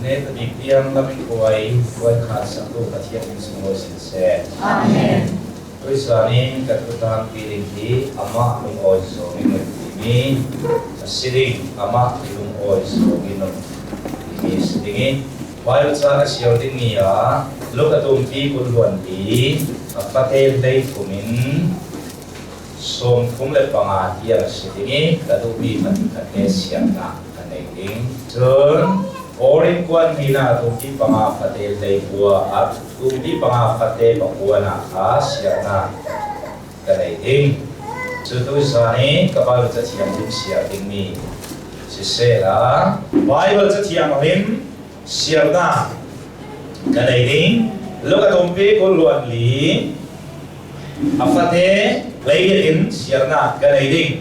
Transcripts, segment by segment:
Ne tabik tiang lamin kuai kuai kha saktu Pathian in sunglawi sin seh. Amen. Tuisan in ka thutan piling hi amah lungawi zawng in nun timi a si ding, amah lungawi zawng in nun timi si ding i Bible ca ka siar dingmi ah Luka tumpi kulhuan li a fate hlei thum in 35 tiang a si ding i ka duhmi pahnih he siarnak ka nei ding. Cun Korin kuan hina tumpi panga fate hlei kua ah tumpi panga fate pakua na kha siarnak ka nei ding. Cu tu zan i ka Bible cathiang lim siar dingmi siseh la Bible cathiang lim siarnak ka nei ding. Luka tumpi kulluan li A fate leilet in siarnak ka nei ding.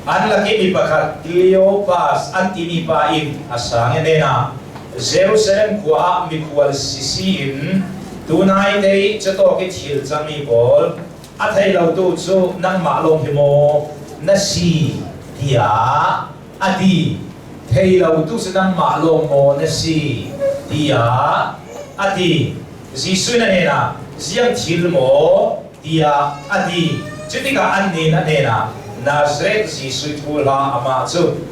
An lak i mi pakhat Kleopas an timi pa in a sang i nen ah Jerusalem khua ah mikhual sisi in tunai te i cawtawk i thil cangmi pawl a thei lotu cu nangmah lawng hi maw na si tiah a ti. Thei lotu cu nangmah lawng maw na si tiah a ti. Jesuh na hnenah ziang thil maw tiah a ti. Cutikah an nih na hnenah Nazareth Jesuh thu hlah amah cu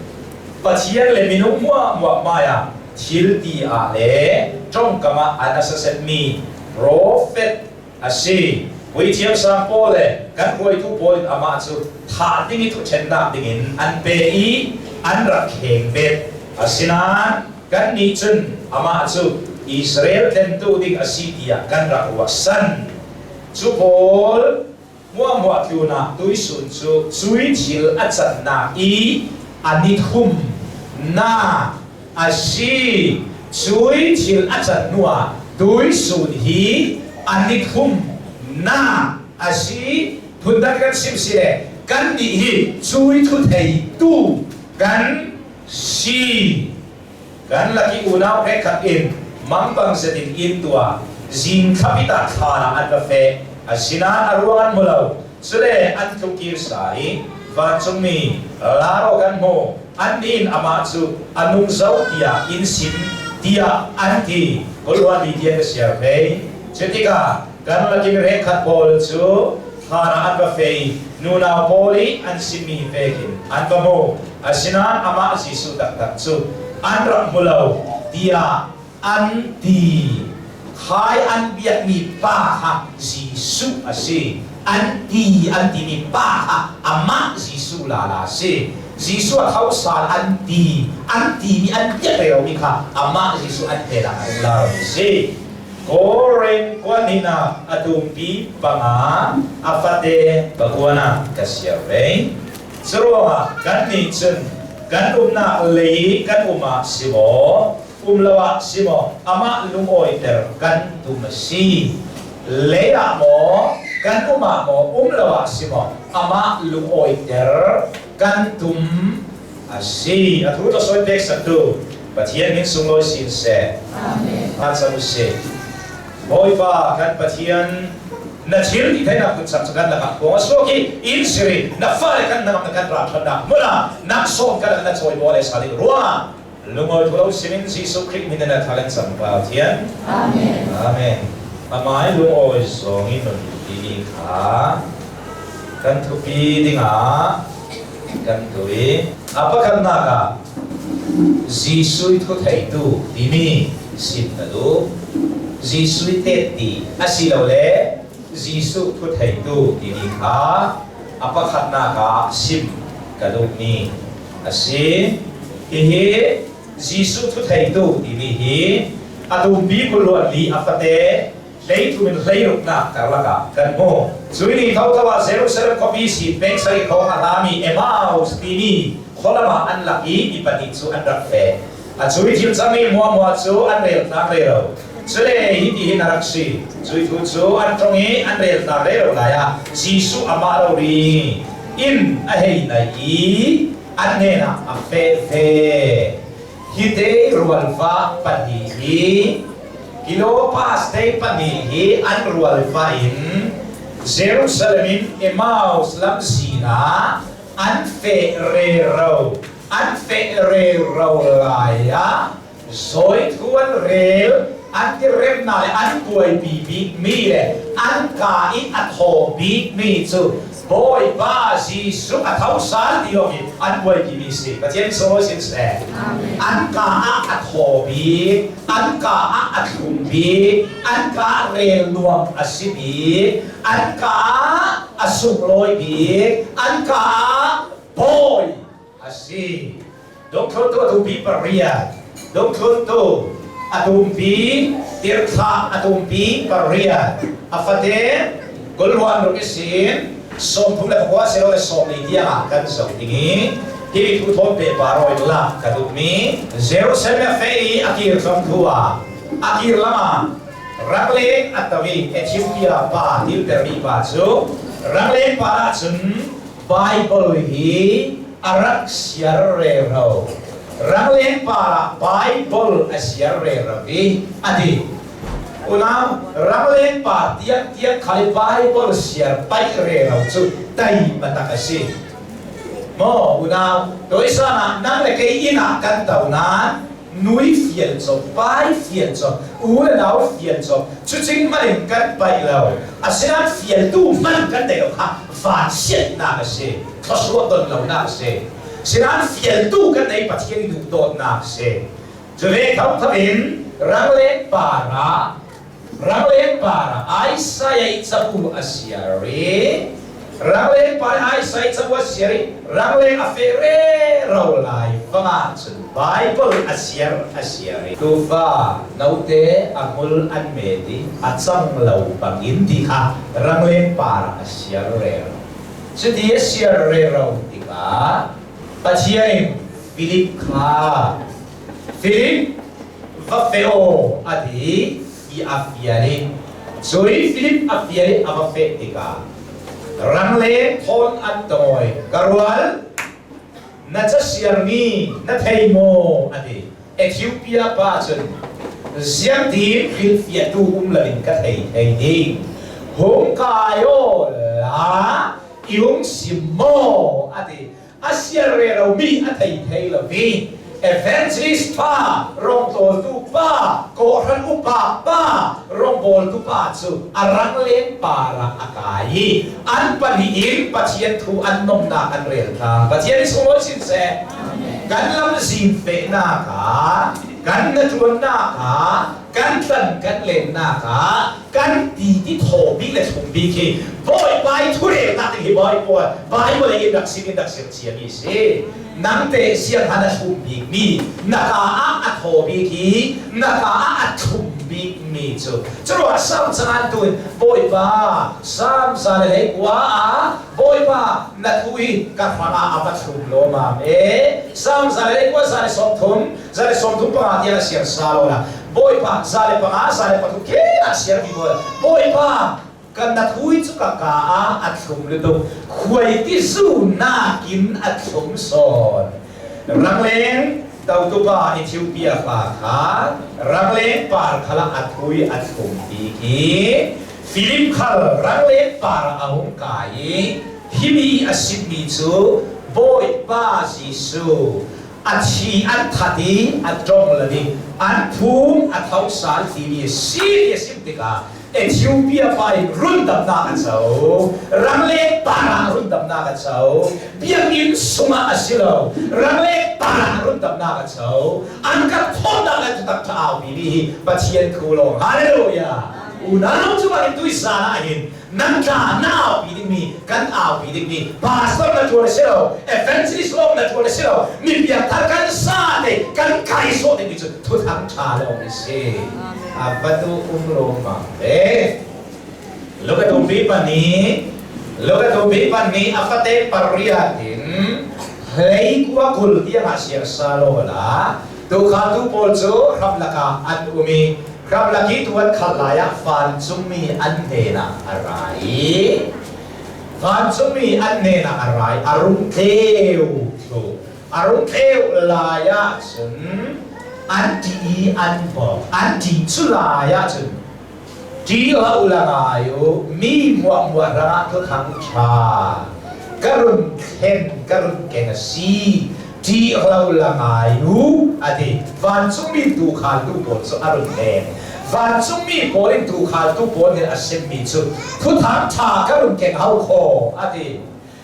Pathian le minung muahmuah hmaiah thil ti ah le ṭongkam ah a nasa setmi profet a si. Puithiam sang pawl le kan hruaitu pawl in amah cu thah ding i thuṭhennak dingin an pe i an rak khengbet. Asinain kannih cun amah cu Israel tlentu ding a si tiah kan rak ruahsan. Cu pawl muahmuah tlun ah tuisun cu cui thil a cannak i an i thum na a si. Cui thil a can hnuah tuisun hi an i thum na a si. Phundang kan sim si le kannih hi cui thu theitu kan si. Kan lak i unau hnekhat in mangpang zet in inn tuah zing thlapit ah thlan ah an va feh. Asinain a ruang an hmu lo. Cule an tlukir sa i vancungmi laro kan hmu. An nih in amah cu a nung zo tiah in sim tiah an ti. Kawlhuan mi tiang ka siar hlei. Cutikah kan lakin rengkhat pawl cu thlan ah an va feh i nunau pawl i an simmi pekin an va hmu. Asinain amah Jesuh taktak cu an rak hmu lo tiah an ti. Khai an biakmi pa kha Jesuh a si. An ti an timi pa kha amah Jesuh lala a si. Jesuh a tho sal an ti an timi an biak reomi kha amah Jesuh an hnenak a um larmi si. Korin kuanhnak a tumpi panga a fate pakuana ka siar ve. Curuangah kannih cun kan umnak lei kan um ah si maw, um lo ah si maw, amah lungawiter kan tum a si. Lei ah maw, kan um ah maw, um lo ah si maw, amah lungawiter kan tum a si. A thu to sawi pek saktu Pathian min sunglawi sin seh. Amen. Hlan usih. Bawipa kan Pathian na thil ti theihnak kun sak cu kan lakah kuang a suak i in siri na fale kan nangam na kan ram ṭhatnak hmun ah nang sawm kan na cawi baw le saling ruangah lungawi thulo sinin Jesuh Khrih min in na thalen cang Pathian. Amen. Amen. Amai lungawi zong in nun timi kha kan thupi dingah kan tui. A pakhatnak ah Jesuh thu theitu timi sim na duh. Jesuh tet-ti asilole Jesuh thu theitu timi kha a pakhatnak ah sim ka duhmi a si. Hihi Jesuh thu theitu timi hi a tumpi kuluan li a fate hleithum in hleiruknak karlak ah kan hmu. Cui ni thotho ah Jerusalem khuapi si peng sarih thawng a hlami Emmaus timi khualam ah an lak i mi pahnih cu an rak fe. A cui thil cangmi muamua cu an rel tlang re lo. Cule hi ti hin a rak si. Cui thu cu an tong i an rel tlang re lo lai ah Jesuh amah rori in a hei nai i an hnenah a feh ve. Hi te rualfa pahnih hi Kilopas te pahnih hi an rualfa in Jerusalem in Emmaus lamzin ah an feh rero an feh rero lai ah. Zawi thu an rel, an ti remna le an buaipi bikmi le an ka i a thaw bikmi cu Bawipa Jesuh a tho sal ti lawng hi an buaipi mi si. Pathian sunglawi sin seh. An ka ah a thaw bik, an ka ah a thlum bik, an ka ah rel nuam a si bik, an ka ah a sunglawi bik, an ka ah bawi a si. Dongthluntu a tumpi pariat, dongthluntu a tumpi tirthla a tumpi pariat, a fate kulhuan ruk i sin 34 silo le 40 tiang ah kan zoh ding i hi thu thawn pe pa rawi lak ka duhmi. Jerusalem a feh i a kir tlong thu ah a kir lam ah rangleng a to i Ethiopia pa tiltermi pa cu rangleng pa ahcun Bible hi a rak siar rero. Rangleng par ah Bible a siar rero i a ti. Unau, rangleng par tiang tiang khal Bible siar paih rero cu tai batak a si. Maw unau, toisan ah nang le kei inn ah kan to nain nui fial cop, pai fial cop, u le nau fial cop, cucing man in kan paih lo. Asinain fialtu hman kan nei lo kha vanchiatnak a si, thluachuah don lonak a si. Sinain fialtu kan nei Pathian i duhdawtnak a si. Cuve thotho in rangleng par ah Rangleng par ah Isaiah i cabu a siar i rangleng par i Isaiah i cabu a siar i rangleng a feh rero lai fang ahcun Bible a siar a siar i tuufa note a hmul an met i a cang lo bangin ti kha rangleng par ah a siar rero. Cuti a siar rero tikah Pathian in Philip kha, Philip, va feh aw, a ti i a fial i cui Philip a fial i a va feh tikah rangleng thawn an tawi, "Ka rual, na casiarmi na thei maw?" a ti. Ethiopia pa cun, "Ziangtin hrilhfiahtu um loin ka thei thei ding? Hung kai aw la i hung sim maw?" a ti. A siarreromi a thei thei lo i evangelist pa, rawngbawltu pa, kawhhran upa pa, rawngbawltu pa cu a rangleng par ah a kai i an pahnih in Pathian thu an nomnak an rel tlang. Pathian i sunglawi sin seh. Kan lamzin fehnak ah, kan na ṭuannak ah, kan tlan kan lennak ah kan ti ti thaw bik le thlum bik hi Bawipa i thurelnak ding hi Bawipa Bible in rak sim in rak ser cia mi si. Nang te siang han a thlum bik mi, na ka ah a thaw bik hi, na ka ah a thlum bik mi cu curuah Sam cangan tu in Bawipa Sam za le hlei kua ah Bawipa na thu hi ka hrang ah a va thlum lawmam e. Sam za le hlei kua 130 135 tiang a siar sa lo la. Bawipa 105 103 khen ah siar mi bawi Bawipa kan na thui cu ka ka ah a thlum lutuk, khuai ti zu nakin a thlum sawn. Rangleng totupa Ethiopia pa kha rangleng par khala a thui a thlum ti khi Philip khal rangleng par a hung kai i himi a simmi cu Bawipa Jesuh a thi an that i a tong lo i an phum a tho sal timi si ti a sim tikah Ethiopia pa in rundamnak a co, rangleng par ah rundamnak a co, biakinn sungah a si lo, rangleng par ah rundamnak a co. An kan thawtnak le tutak tha aupi mi hi Pathian thu lawng. Hallelujah. Unau cu bangin tuisan ah hin nan tla na aupi dingmi, kan aupi dingmi, pastor na ṭuan a si lo, evangelist lawng na ṭuan a si lo, mi piangthar kan sa te kan kai sawh dingmi cu thuthang ṭha lawng i si. A va tu um lawmmam ve. Luka tumpi pan nih a fate pariat in 29 tiang ah siang salo la. Tuukhaltu pawl cu ramlak ah an um i ramlak i tuu an khal lai ah vancungmi an hnenah a ra i vancungmi an hnenah a ra i a rung tleu thlu. A rung tleu lai ahcun an ṭih i an bawk. An ṭih cu lai ahcun, "Ṭih hlah u la ngai u, mi muahmuah hrangah thuthang ṭha ka run thlen, ka run ken a si. Ṭih lo la ngai u, a ti. Vancungmi tuukhaltu pawl cu a run leng. Vancungmi pawl in tuukhaltu pawl nih a simmi cu thuthang ṭha ka run keng hau khaw, a ti.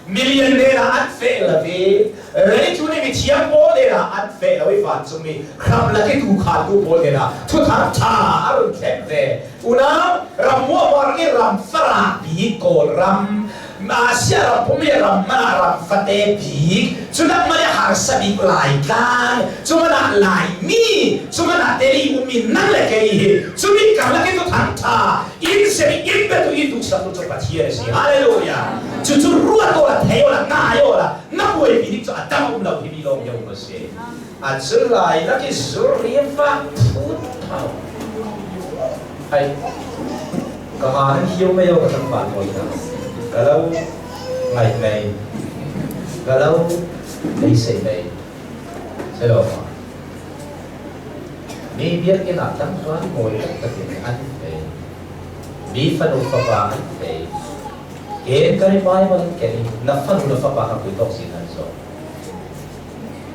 Milian nen ah an feh lo i leitu nih mithiang pawl nen ah an feh lo i vancungmi hramlak i tuukhaltu pawl nen ah thuthang ṭha a run thleng ve. Unau, ram muahmuar i ram farak bik Kawlram, Asia ram pum i ram man ah ram fate bik, cu dang man i harsa bik Laitlang, cu man ah Laimi, cu man ah Delhi ummi nang le kei hi, cu mi karlak i tuthang ṭha inn sem i inn petu i duhsaktu cu Pathian a si. Hallelujah! Cucu ruat aw la, thei aw la, ngai aw la, na buaipi ding cu a dang um lo timi lawng yo a si. A cu lai lak i zurrifa phut thau. Ai, ka ha nan hiu mei ka tak pa toi ta. Ka lo ngai mei. Ka lo ei sei mei. Selo ma. Mi biakinn ah tlangval mawi taktak in an fei. Mi fanu fapa an fei. Ken kan i Bible an ken i na fanu na fapa kha kui tawk sin an zawh.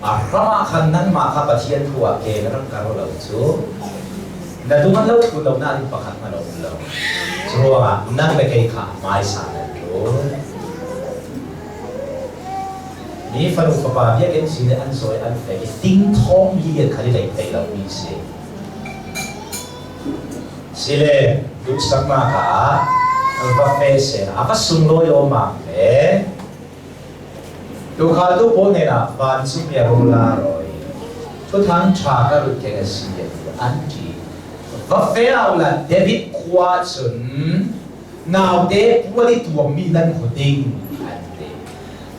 A hram ah khan nangmah kha Pathian thu ah ke na rak kar lo cu na dum an lo thu lo na in pakhat hmanh a um lo. Cu ruangah nang le kei kha hmaisa nan ṭul. Mi fanu fapa biakinn sin i an zawi an fei i tingthawng lian kha i lei thei lomi si. Sile duhsaknak ah va fe seh a va sunglawi awmang ve. Tuukhaltu pawl hnenah vancung i a rawl aa rawi. Thuthang ṭha ka rut keng a si an ti. Va fe au la David khua cun naute pual i tuammi nan hmu ding an ti.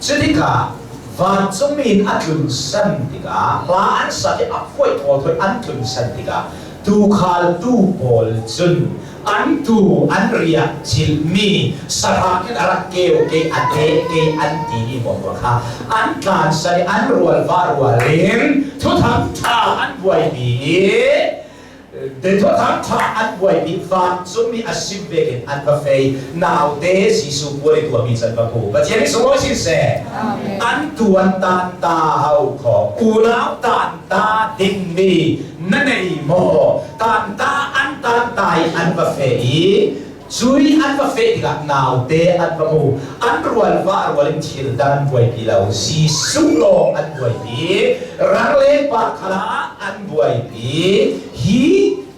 Cutikah vancungmi in a tlun san tikah hla an sak i a phuai thawl thoi an tlun san tikah tuukhaltu pawl cun an tuu an riah cilmi sahrang in a rak keu ke a te ke an ti mi maw kha an tlan san i an rual va rual in thuthang ṭha an buaipi i Thuthang ṭha an buaipi vancungmi a sim vekin an va fei naute Jesuh puai tuahmi can va hmu Pathian nih sunglawi sin seh an tuan tan ta hau kho unau tan ta dingmi na nei maw tan ta an tan ta i an va fe i Cui an va feh tikah naute an va hmu. An rual va rual in thil dang an buaipi lo. Jesuh lawng an buaipi. Rangleng pa khala an buaipi. Hi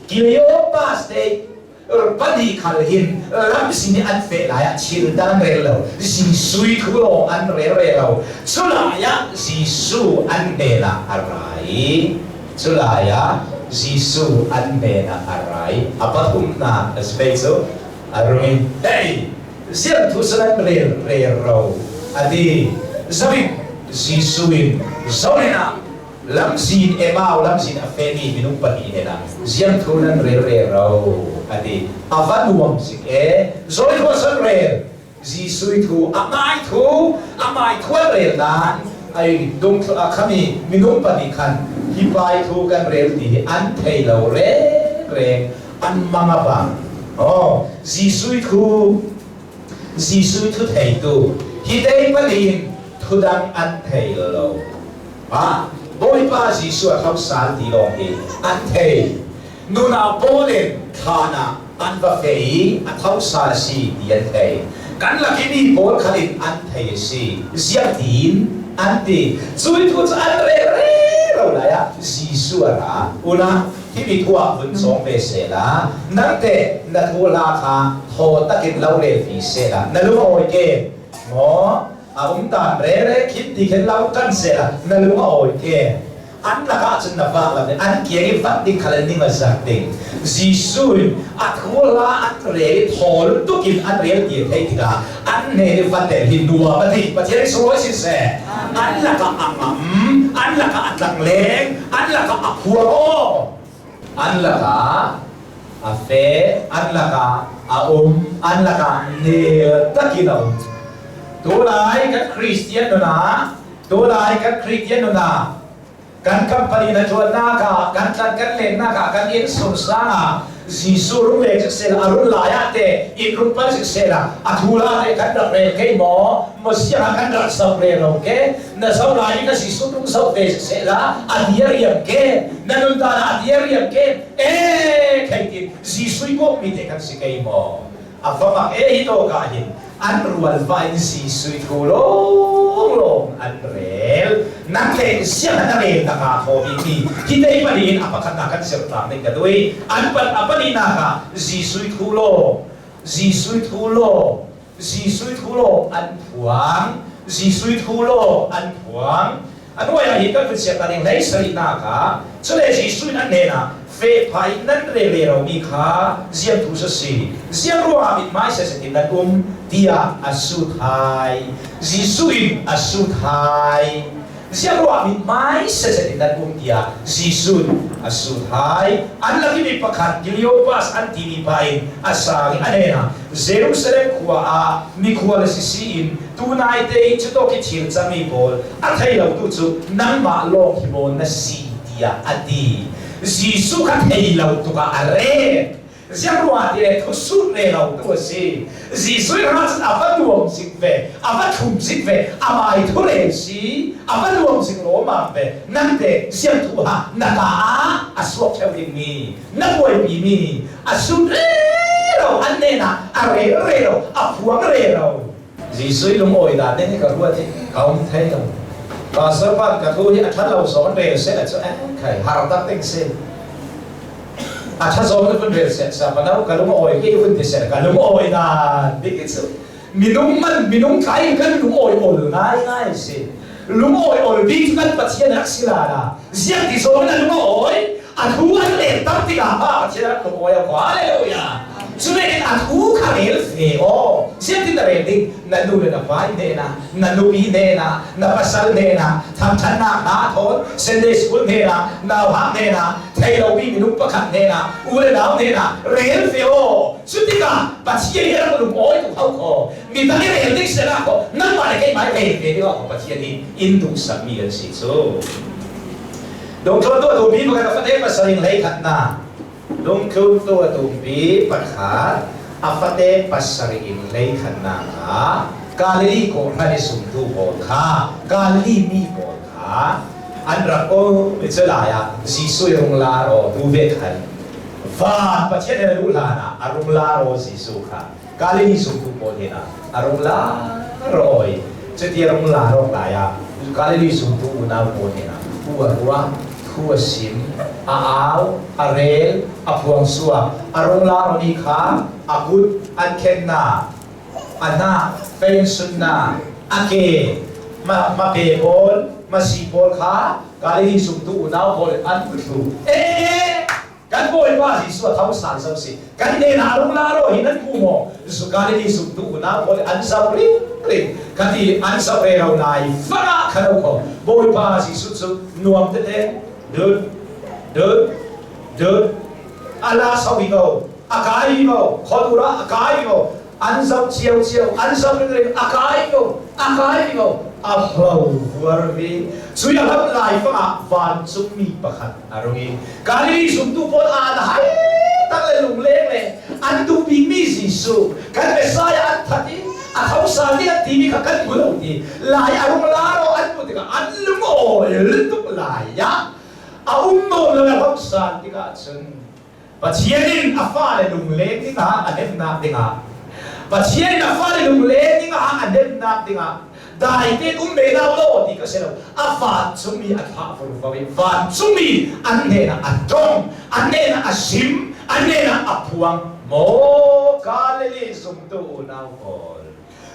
Kleopas te pahnih khal hin lam sin i an feh lai ah thil dang an rel lo. Jesuh thu lawng an rel re lo. Culai ah Jesuh an hnen ah a ra i Culai ah Jesuh an hnen ah a ra i a pathumnak a si pei cu a rung i, Hey, ziangthu salan rel rel ro, a ti. Zabik Jesuh in zohlen ah lamzin Emau lamzin a fehmi minung pahnih hnen ah ziangthu nan rel rel ro, a ti. A va nuam zik e, zawi khua san rel. Jesuh thu a mai thu a mai thual rel nan ai dung khami minung pahnih khan hi pai thu kan rel ti hi an thei lo reng reng an mang a bang oh Jesuh thu Jesuh thu thei tu hi dei panin thu dang an thei lo a Bawipa Jesuh a tho sal ti lawng hi an thei Nunau pawl in thlan ah an va feh i a thosa a si ti an thei. Kan lak i mi pawl khat in an thei a si. Ziah tiin an ti. Cui thu cu an rel rero lai ah Jesuh a ra. Una, hi mi thu ah vun cawng ve sehla, nang teh na thu hla kha thaw takin lo rel fi sehla, na lung a awi ke maw? A um tan rere khin ti khin lo kan sehla, na lung a awi ke? An lakah cun na vak lo an kiang i vat ding khal ning a zak ding. Jesuh in a thula an rel i thawl tuk in an rel ti theih tikah an hnen i vat hi nuam a ti. Pathian nih sunglawi sin seh. An lakah a ngam, an lakah a tlangleng, an lakah a phuang aw, an lakah a fe, an lakah a um, an lakah nel takin a um. Tulai kan Christian nun ah Tulai kan Christian nun ah kan company na ṭuannak ah kan tlan kan lennak ah kan inn sungsang ah Jesuh rung leng siseh a run lai ah te inn rung pal siseh la a thu la te kan rak rel ke maw maw siang ah kan rak zoh re lo ke na zoh lai i ka Jesuh tung zoh ve siseh la a diariam ke na nun ta a diariam ke e khei tin Jesuh i kawh mi te kan si kei maw a famak e hi to ka hin an rual va in Jesuh thu lawnglawng an rel nang le siang na rel na ka thaw mi ti hi tei pali in a pakhat na kan ser tlang ding ka dui an pan a pali na ka Jesuh thu law Jesuh thu law Jesuh thu law an phuang Jesuh thu law an phuang an uai ah hi kan vun siak ta ding hlei sarih na ka cule Jesuh in an hnen ah fe phai nan re le ro mi kha ziam thu sa si ziam ruangah mithmai se se tin nan um tiah a sut hai Jesuh in a sut hai ziam ruangah mithmai se se tin nan um tiah Jesuh a sut hai an laki mi pakhat Cleopas an timi pa in a sang i a hnen ah Jerusalem khua ah mikhual sisi in tunai te i cutok i thil cangmi pawl a thei lotu cu nangmah lawng hi maw na si tiah a ti. Jesuh kha thei lo tuk ah a ret. Ziang ruangah ti le thusut re lo tu a si. Jesuh i hrangah cun a va nuam zik ve, a va thlum zik ve, a mai thu rel si, a va nuam zik lawmam ve. Nang te ziang thu ha na ka ah a suak theo dingmi, na buaipi mi, a sut re lo, an nen ah a rel re lo, a phuang re lo. Jesuh i lungawi dan ding hi ka ruat i ka um thei lo. Pastor pan ka thu hi a ṭhat lo zawn rel seh cu eh khai har tak ding si. A ṭha zawn na vun rel seh sa pano ka lung awi ke vun ti seh ka lung awi dan ding hi cu minung man minung tlai in kan lung awi ol ngai ngai si. Lung awi ol bik cu kan Pathian rak si la la. Ziang ti zawn na lung awi a thu an lel tam tikah pa Pathian rak lung awi a hallelujah. Cuvekin a thu kha rel ve aw. Zeitin na rel ding? Na nu le na pa hnenah, na nupi hnenah, na pasal hnenah, thangṭhatnak hna thawn, Sunday school hnenah, nauhak hnenah, thei lomi minung pakhat hnenah, u le nau hnenah rel ve aw. Cutikah Pathian hi rak lung awi tuk hau khaw. Mi dang i rel ding sehla khaw, nangmah le keimah i rel ve ding ah Pathian hi in duhsakmi an si cu. Dongtlawn tu a tumpi pakhat a fate pasal in hlei khat na. Lungthlumtu a tumpi pakhat a fate pasarih in hleikhatnak ah Galilee kawhhran i zumtu pawl kha Galilee mi pawl kha an rak um i culai ah Jesuh i rung lar aw tu ve khan van Pathian he luh hlan ah a rung lar aw Jesuh kha Galilee zumtu pawl hin ah a rung lar oi cuti a rung lar awk lai ah Galilee zumtu unau pawl hin ah pu a ruah thu a sim a au a rel a phuang suak a rung lar mi kha a kut an khen na a hnah fein sun na a ke ma ma pe pawl ma si pawl kha Galilee zumtu unau pawl an thlu e Kan Bawipa Jesuh a tho san zo si. Kan hnenah a rung la ro hi nan hmu maw? Galilee zumtu unau pawl an zoh ring ring. Khati an zoh re ro lai fangah khano ko. Bawipa Jesuh cu nuam tete dut dut dut ala so hi ko a kai ko khotura a kai ko an zoh cio cio an zoh ring ring a kai ko a kai ko a hlo huar vi cui a hlam lai fangah vancungmi pakhat a rung i Galilee zumtu pawl aa na hai tak le lungleng le an duh bikmi Jesuh kan Messiah an that i a tho sal ding an timi kha kan hmu lo ti lai a rung la ro an hmu tikah an lungawi tuk lai ya a um nawn lo le hong san tikah cun Pathian in a fale lungleng dingah a hnemhnak dingah Pathian in a fale lungleng dingah a hnemhnak dingah dai tein um ve lau law ti ka si lo a vancungmi a thlah vurvo i vancungmi an hnenah a tong an hnenah a sim an hnenah a phuang maw Galilee zumtu unau pawl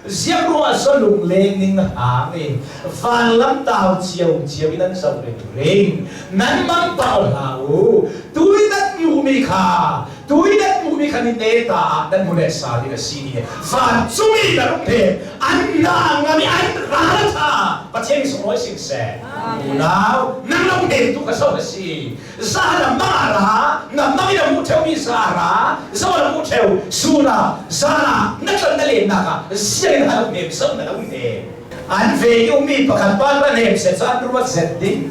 Ziang ruah so lungleng ning hang in vanlam tau cio cio in an zo ring ring nan mang pau hlah u tui nan hmuhmi kha tui nan hmuhmi kha ni ne ta ah nan hmu le sa ding a si ni vancung i na rung he an na ngam i an ral tha Pathian sunglawi sing seh unau nang long den tu ka so na si za na ma ra na mang in a mu theo mi za ra zo na mu theo su na za na na tlan na len nak ah ziang in hal nem zo na lo nem an ve i ummi pakhat pa na nem se cu an ruat zet ding.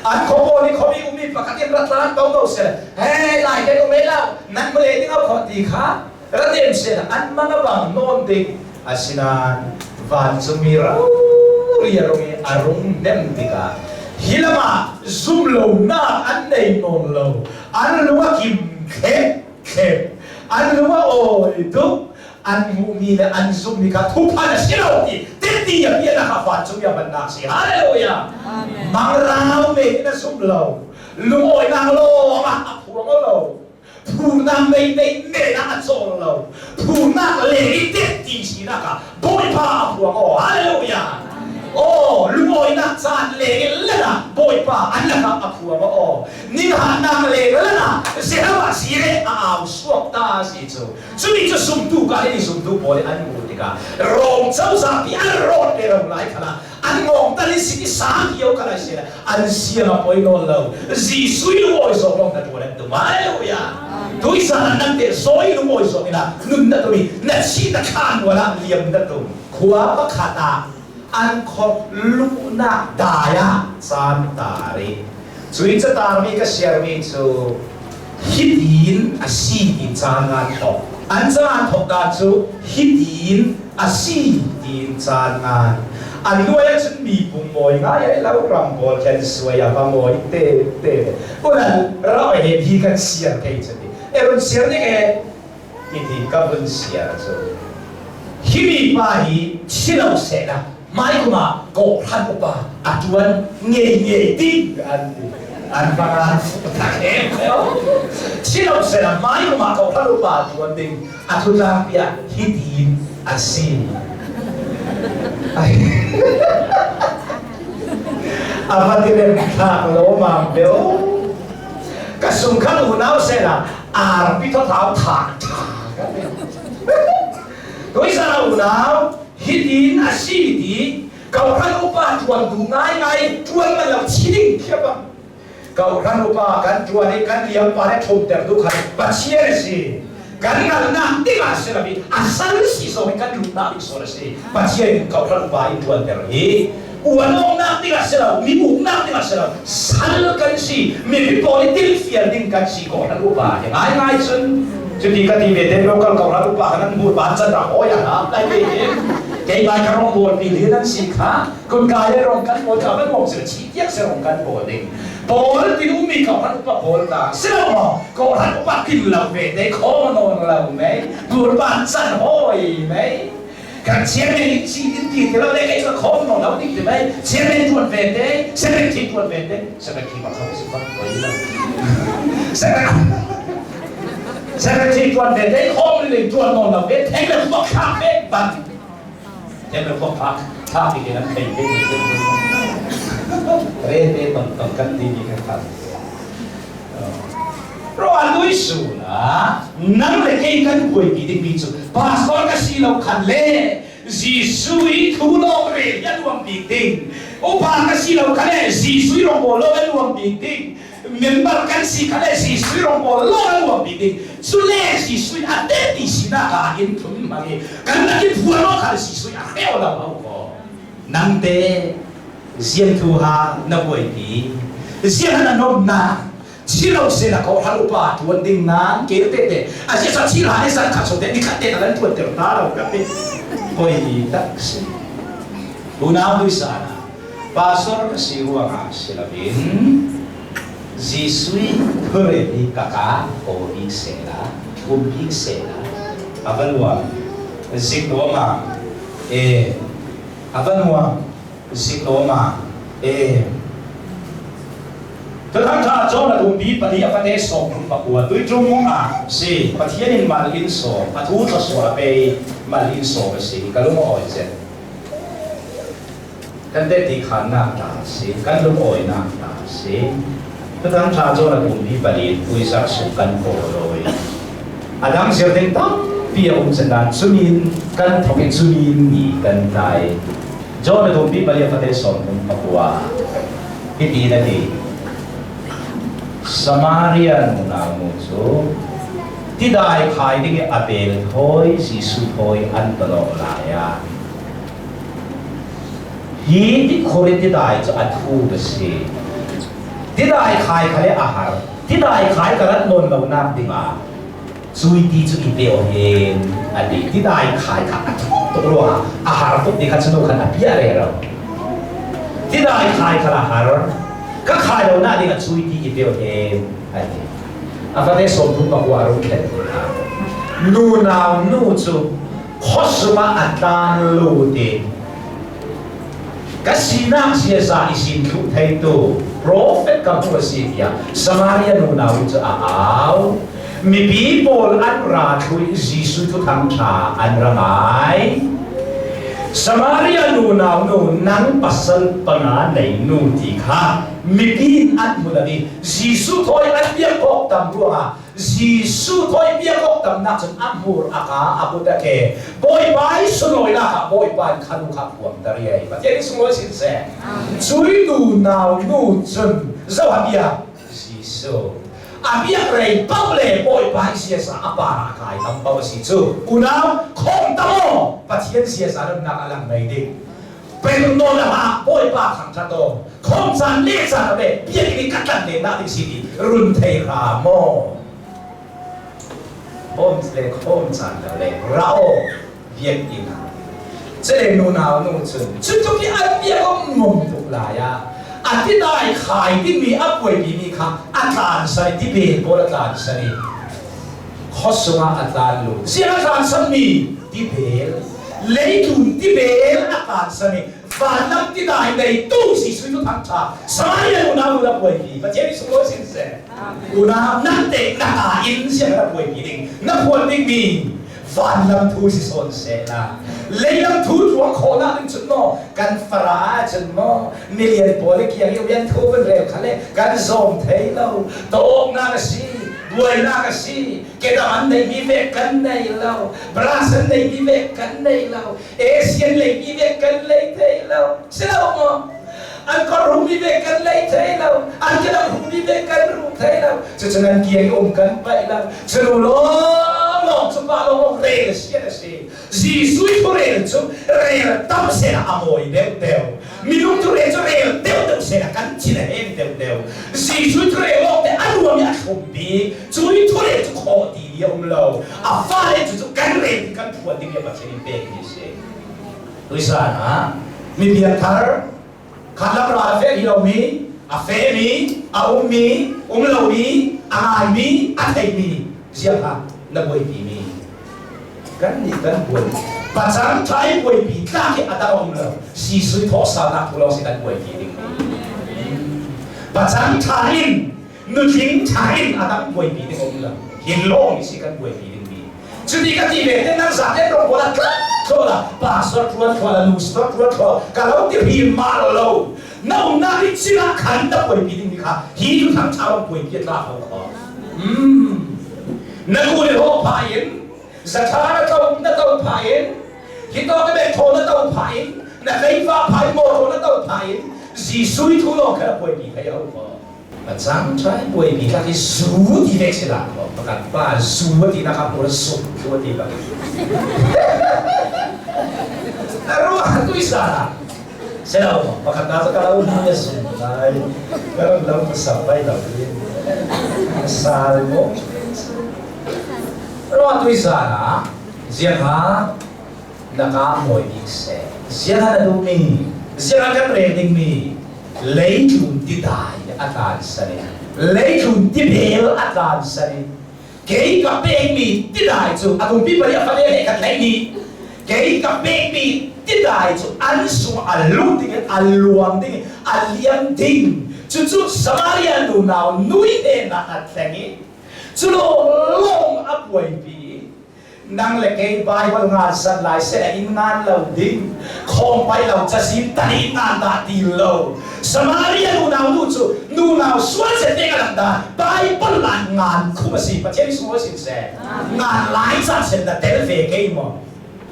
An khuapaw nih khuami ummi pakhat in rat lan ko ko seh. Hey, lai te um lo, nan male ding au kho ti kha rat em seh an mang a bang nawn ding. Asinain vancungmi ro riarung i a rung nem tikah hi lam ah zumlonak an nei nawn lo. An lung a kim thlep thlep. An lung a awi tuk. An hmuhmi le an zumhmi kha thuphan a si lo ti titi a piahnak kha vancung i a hmannak si. Hallelujah! Mangrau men in a zum lo. Lungawinak lawng ah a phuang lo. Phurnak mei mei men ah a cawl lo. Phurnak leng i tetti sinak ah Bawipa a phuang aw. Hallelujah! Aw, lungawinak caan leng in lengah Bawipa an lakah a phuang aw. Ninghahnak leng lengah Jehovah sire a au suak ta si cu. Cumi cu zumtu ka i zumtu pawl i an hmuh tikah Rom cozah pi an rawt le ro lai khala an ngawng tal in sit i sang hiau khala si an siang a poi nawn lo. Jesuh i lungawi zawk lawng na tuan an tum. Hallelujah! Tuisan ah nan te zawi lungawi zawk ina nun na tum i na chi na thla nual ah liam na tum. Khua pakhat ah an khor luhnak dai ah caan tari. Cui catarmi ka siarmi cu hitin a si ti caan ngan thok. An caan thok dan cu hitin a si tiin caan ngan. An nuai ahcun mi pum mawi ngai ai lo ram pawl khen suai a va mawi te te. Ulan ra he hi kan siar thei cu ti. Erun siar ning e titi ka vun siar cu. Hi mi pa hi chilo seh la mai kum ah kawhhran upa a ṭuan ngei ngei ding an ti. An pangan tak em chilo seh la mai kum ah kawhhran upa a ṭuan ding a thutlang piah hitin a si. A va ti rem thlak lo mam beo. Ka sung khan unau seh la arpi tho thau thak tha ka ti. Tuisana unau hitin a si ti kohhran upa ṭuan duh ngaingai ṭuan man lo chi ding thiam bang kohhran upa kan ṭuan i kan liam pa le ṭhumter tu khan Pathian a si. Kan ngalnak ding ah si lo i a sal si zong in kan luhnak ding sawn a si. Pathian in kohhran upa in ṭuanter hi uan awknak ding ah si lo, mi uknak ding ah si lo, sal kan si, mipi pawl i tilfial ding kan si kohhran upa hi ngaingai cun. Cuti ka ti ve te local kohhran upa kan an hmur ban can rak hawi ah lai te hi kei bai ka rong bawl pi li nan si kha kun kai le rong kan bawl ka ban wong sila chi tiak se rong kan bawl ding pawl tin ummi kohhran upa pawl ta si lo maw kohhran upa tin lo ve te kho non lo mei tur ban can hoi mei kan chairman in si din ti ti lo le kei ka khom no lo ding ti mai chairman tuan ve te secretary tuan ve te secretary ma khom si ba koi lo secretary tuan ve te khom le tuan no lo ve theng le khok thak ve ban theng le khok thak thak ti nan thei ve re te tong tong kan ti ni kan khat Ro an su na nang le kei kan buaipi dingmi cu pastor ka si lo khan le Jesuh i thu lawng rel hi a nuam bik ding. Upa ka si lo khan le Jesuh i rawngbawl lo a nuam bik ding. Member kan si khan le Jesuh i rawngbawl lo a nuam bik ding. Cu le Jesuh i a teti sinak ah in thum hmang i kan rak i phuan awk khan Jesuh i a hreo lo ho ko. Nang te zian thu ha na buaipi. Zian na nomnak silo se na ko hal upa tuan ding nan ke te te a si sa chi la ni san khat so te ni khat te na lan tuan ter ta lo ka pe koi tak si unau du sa na pastor ka si ruangah silabin Jesuh thure ni kaka ko bik se la um bik se la avanwa zikloma e avanwa zikloma e Tutan tha John a tumpi pali a fate 39 tuiṭum ah si Pathian in mal in sawm a thu thluachuah a pe mal in sawm a si ka lung a awi zet kan tehti khannak ta si kan lung awinak ta si tutan tha John a tumpi pali puisak suk kan kawl a dang zir ding tampi a um cun cumin kan thok i cumin ni kan tlai John a tumpi pali a fate 39 Hitin a ti: Samaria nunau nu cu tidai khai ding i a bel thawi Jesuh thawi an tonawk lai ah hi tikhur in tidai cu a thu a si. Tidai khai kha le a har. Tidai khai ka rat nawn lo nak ding ah cui ti cu i pe hen a ti. Tidai khai kha a thuk tuk ruangah a har tuk ti kha cu nu khan a piah re lo. Tidai khai kha a har. Ka khai lo na ding ah cui ti i pe hen a ti. A fate 39 a rung thlen tikah nunau nu cu khuasum ah a tlan lut in ka sinak ziaza i sin thluh theitu profet ka hmu a si tiah Samaria nunau cu a au. Mipi pawl an ra thlu i Jesuh thuthang ṭha an ra ngai. Samaria nunau nu nang pasal panga nei nu ti kha mipi an hmu lo i Jesuh thawi an biak awk tam ruangah Jesuh thawi biak awk tamnak cun a hmur a ka a kut a ke Bawipa i sunlawinak ah Bawipa in khanu kha phuang ter ye. Pathian i sunglawi sin seh. Cui nu nau nu cun zoh a bia Jesuh a biak rei pauh le Bawipa i siasa a par ah kai tam pauh a si cu. Unau khom tamo Pathian siasa nunnak a lang mei ding. Peng nawl ah Bawipa thangṭhat aw khom caan le caan a ve biakinn i ka tlan len dah ti si ti run thei hra maw khom le khom caan lo le ra aw biakinn ah cele nunau nu cun cutluk i an biak um ngum tuk lai ah a tidai khai dingmi a puaipi mi kha a tlan sani tibel pawl a tlan sani khosung ah a tlan lu ziang a tlan sanmi tibel leitlun tibel a tlan sani vanlam tidai nei tu si sui tu thang tha Samaria unau nu la puaipi Pathian nih sunglawi sin seh unau nan te na ka in siang na puaipi ding na phuan ding mi vanlam thu si sawn seh la leilam thu ruang khawh na ding chun maw kan fara cun maw milian pawl kiang i rian thu van rel khale kan zawm thei lo tawk na ka si buainak a si kedam an neihmi ve kan nei lo brass an neihmi ve kan nei lo Asian leimi ve kan lei thei lo si lo maw an kor rummi ve kan lei thei lo an kedam rummi ve kan rum thei lo cucun an kiang um kan paih lo cu lawng lawng cu pa lawng rel si a si Jesuh i thurel cu rel tam seh a mawi deuh deuh minung thurel cu rel deuh deuh seh kan thin a hem deuh deuh Jesuh thurel lawng te a ruam i a thlum bik cu i thurel cu khawh ti di a um lo a fale cu cu kan rel kan phuan ding le Pathian in pek mi a si tuisan ah mi pianthar khat lam ral a feh lo mi a fehmi a ummi um lomi a ngaimi a theimi ziang ah na buaipi mi kan nih kan buai pacang ṭha i buaipi tlak hi a dang um lo sisui thawh salnak thu lawng si kan buaipi ding pacang ṭha in nutling ṭha in a dang buaipi ding um lo hin lawng si kan buaipi ding mi cuti ka ti ve te nan za te rong bola thla pastor ṭuan thla la nu stor ṭuan thla ka lo ti hi ma lo na umnak i cila khan na buaipi ding mi kha hi tu thang ṭha rong buaipi tla ho kho na ku le ho pha in zatha na to na to pha in hi to ka be tho na to pha in na leifa pha in mo tho na to pha in Jesuh i thu lawng kha na buaipi thei ho ko Pacang ṭhai buaipi tlak i zu ti vek si la ko pakhat pa zu a ti nak ah pura suk thu a ti bak a ruah tui sa selo pakhat na ka lo ni a sung lai ka ron lo ka sa pai lo in sal mo ruah tui sa na ziang ha na ka mawi bik se ziang ha na duh mi ziang ha kan rel ding mi leitlun tidai a tlan sani leitlun tibel a tlan sani kei ka pekmi tidai cu a tumpi pali a fale le ka tlaih dih kei ka pekmi tidai cu an sung a lut ding in a luang ding in a liam ding cucu Samaria nunau nui hnenah a thleng i cu lawng a buaipi nang le kei Bible ngan san lai se in ngan lo ding khong pai lo cazin tani ngan dah ti lo Samaria nunau nu cu nunau sual se te ka lam da Bible la ngan khum asi Pathian sual sin se ngan lai chan sen da tel ve kei mo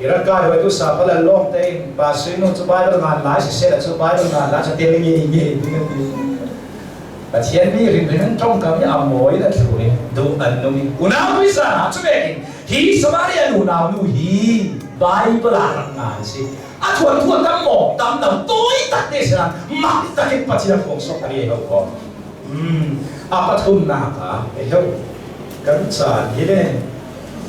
Iran kai hoi tu sa pala long te in pa sui nu cu Bible ngan lai si se la cu Bible ngan la cha tel nge nge ding ti Pathian nih rinrin an ṭongkam i a mawi in a thlur i duh an nung i unau puisa hna cu vekin hi Samaria unau nu hi Baibal ah rak ngan a si. A thuan thuan tam maw tam lo tawi tak te si mak takin Pathian a phuang sok a ri ho ko. A pathumnak ah eho kan caan hi le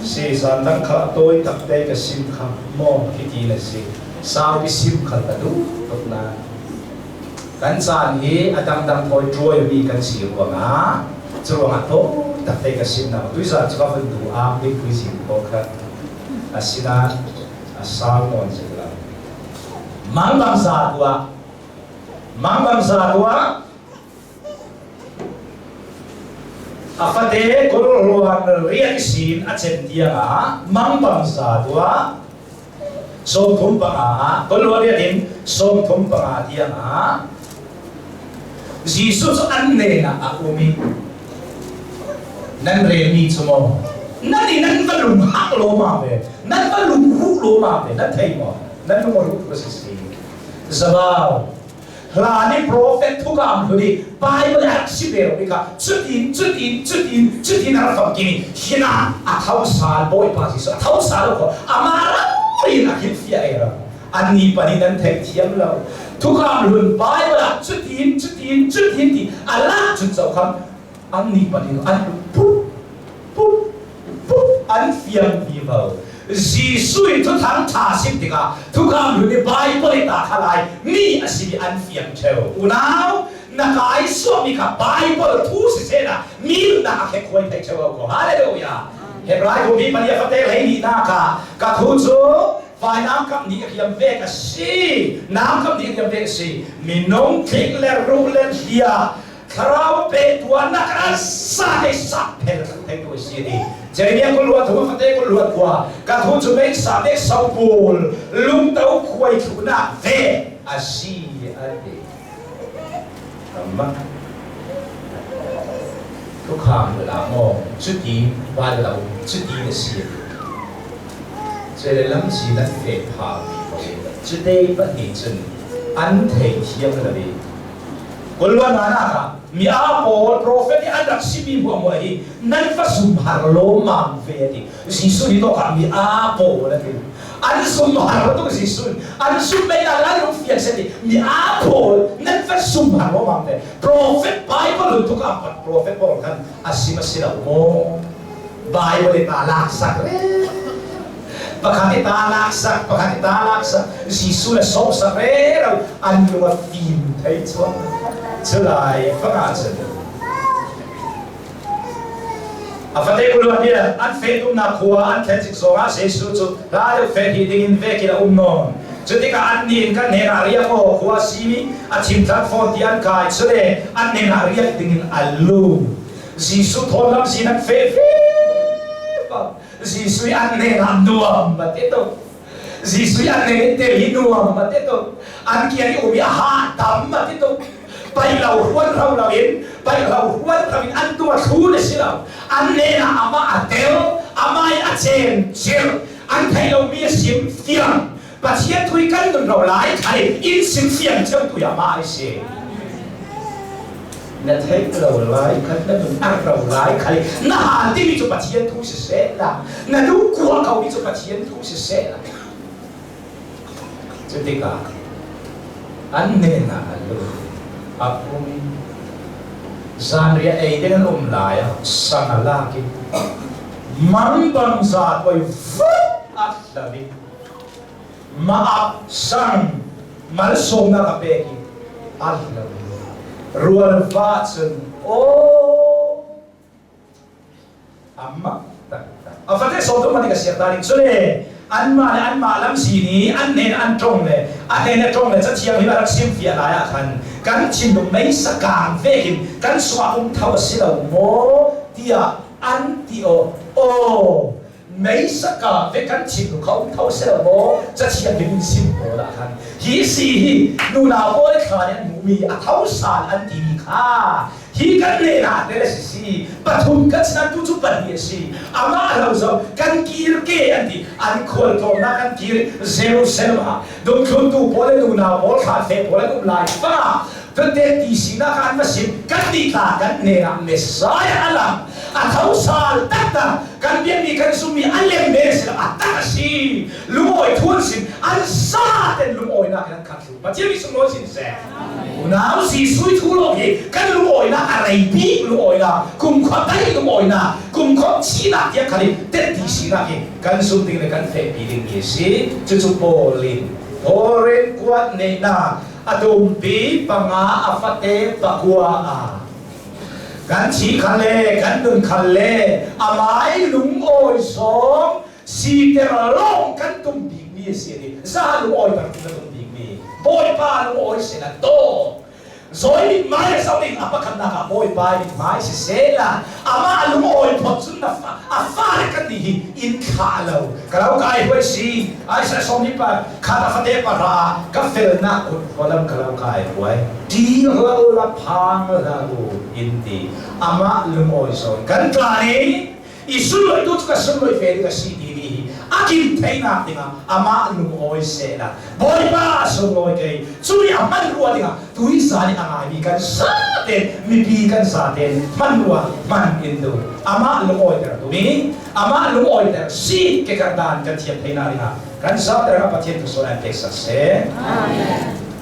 si zan dang kha tawi tak te ka sim kha maw khi ti na si saupi sim kha ka duh tuk na kan caan hi a dangdang thawi ṭuai mi kan si ruangah cu ruangah tawi tak te ka sim na tuizan cu ka vun du am ding pui zing ko kha asinain a sau nawn zik lo. Mangbang za tuah Mangbang za tuah a fate kawlruan riak sin a cem tiang ah mangbang za tuah 35 ah kawlruan riak in 35 tiang ah Jesuh cu an nen ah a um i nan relmi cu maw nan i nan va lung hak lo ma ve nan va lung ruh lo ma ve nan thei maw nan lung ruh tu si si zabau hla ni prophet thukam hluni Bible a si ve ro ka cutin cutin cutin cutin a fam kimi hina a thau sal Bawipa Jesuh a thau sal ko ama ram rin a hin fia e ram anni pani nan theih thiam lo thukam hlun Bible ah cutin cutin cutin ti ala cun zo kham anni pani an pup pup pup an fiang ti vo Jesuh i thuthang tha sim tikah thukam hlun i Bible i ta khalai mi a si an fiang theo unau na kai suami kha Bible thu si se na mi na a khek khuai thei theo ko. Hallelujah. Hebrai bu mi pali fate hlei ni na ka ka thu cu vainam kam nih riam ve ka si nam kam nih riam ve ka si minung thlik le ruh le hlia thlarau pe tuan nak a sa te sa phel thei tu si ni Jeremiah kul luat thu fate kul luat khua ka thu chu mei sa te sau pul lungto khuai thu na ve a si a ti amma thukham la mo chuti ba lo chuti na si. Cule lamzi nan feh phami cute pahnih cun an theithiam lo i Kulwa na ah mi a pawl prophet i an rak simi muahmuah hi nan va zum har lawmmam ve ti. Jesuh nih tawk mi a pawl a ti. An zum har tuk. Jesuh an zum mei la lai rung fian se ti mi a pawl nan va zum har lawmmam ve. Prophet Bible tuk ah prophet pawl khan asim asi lo maw? Bible i ta lak sak le pakhat i ta lak sak, pakhat i ta lak sak, Jesuh le sawm sak re ro an lung a fim thei chuang culai fanga cun a fate kulu bia an fe tumnak khua an thlen sik zong ah Jesuh cu hla deuh fe hi dingin vekin a um nawn. Cutikah an nih in kan hnen ah riak aw khua simi a thim than fawn ti an kai cule an hnen ah riak dingin a lu. Jesuh thawn lam sin an fe fe. Jesuh an hnen ah nuam ma te to. Jesuh an hnen te hi nuam ma te to. An kian i umi a ha tam ma te to. Pai lo huan ro lo in, pai lo huan ro in an tua thlu le si lo. An hnen ah ama a tel, amai a chen chil, an thei lo mi a sim fiang. Pathian thui kan nun ro lai khai in sim fiang cheu tu ya ma ai si. Na theih lo lai khat, na nun ar lo lai khai na hal timi cu Pathian thu si seh la, na duh kua ko mi cu Pathian thu si seh la. Cu tikah an nen ah an lu a um i zanriah ei ding an um lai ah sang a lak i mangbang za tuai vut a hlam i mah sang malsawmnak a pek i a lo rual va cun aw amak taktak a fate som tu mani ka siak ta ding cule anmah le anmah lam si ni an nen an tong le a nen a tong le cathiang hi rak sim fia lai ah khan kan thinlung mei sakang vekin kan sungah um tho a si lo maw tiah an ti aw aw mei saka ve kan thinlung kha um tho si lo maw cathiang hi min sim pawl ah khan hi si hi nunau pawl thla nih an hmuhmi a tho sal an timi kha hi kan lehla te le si si pathum kan sinan tu cu pahnih a si amah lo zo kan kir ke an ti an khual tlawmnak kan kir Jerusalem ah dungthluntu pawl le nunau pawl thla fe pawl an um lai fa Tute ti sinak an va sim kan ti tla kan ne ah Messiah alang. A tho sal taktak. Kan biakmi kan zummi a lem men si lo, a tak a si. Lungawi thuan sin an za ten lungawinak in an khat thlu. Pathian nih sunglawi sin seh. Unau Jesuh i thu lawng hi kan lungawinak a rei bik lungawinak, kumkhua dai lungawinak, kumkhua thihnak tiang khan i tetti sinak hi kan zum ding le kan fehpi dingmi a si. Cucu Paul in Korin kuat nehnak a tumpi panga a fate pakua ah kan thi khal le kan nun khal le amai lungawi sawng siter lawng kan tum bikmi a si i za lungawi tar na tum bikmi Bawipa lungawi se la to Zawi mithmai a zoh ding a pakhatnak ah Bawipa mithmai siseh la amah lungawi phot cun na fa a fale kan nih hi in thlah lo ka lo kai huai si ai sa som ni pa khat a fate pa ra ka felnak kut khualam ka lo kai huai ti lo la phang la u in ti amah lungawi zawn kan tla ni i sunlawih tu cu ka sunlawih fe ding a si timi hi a kim theihnak dingah amah lungawi sehla Bawipa a sunglawi kei cu i a hmanrua dingah tuisa nih a ngaimi kan zaten mipi kan zaten hmanrua hman in du amah lungawiter tu mi amah lungawiter si ke kan dan kan thiam theihnak dingah kan zater ah Pathian tu sawn an pek sak seh. Amen.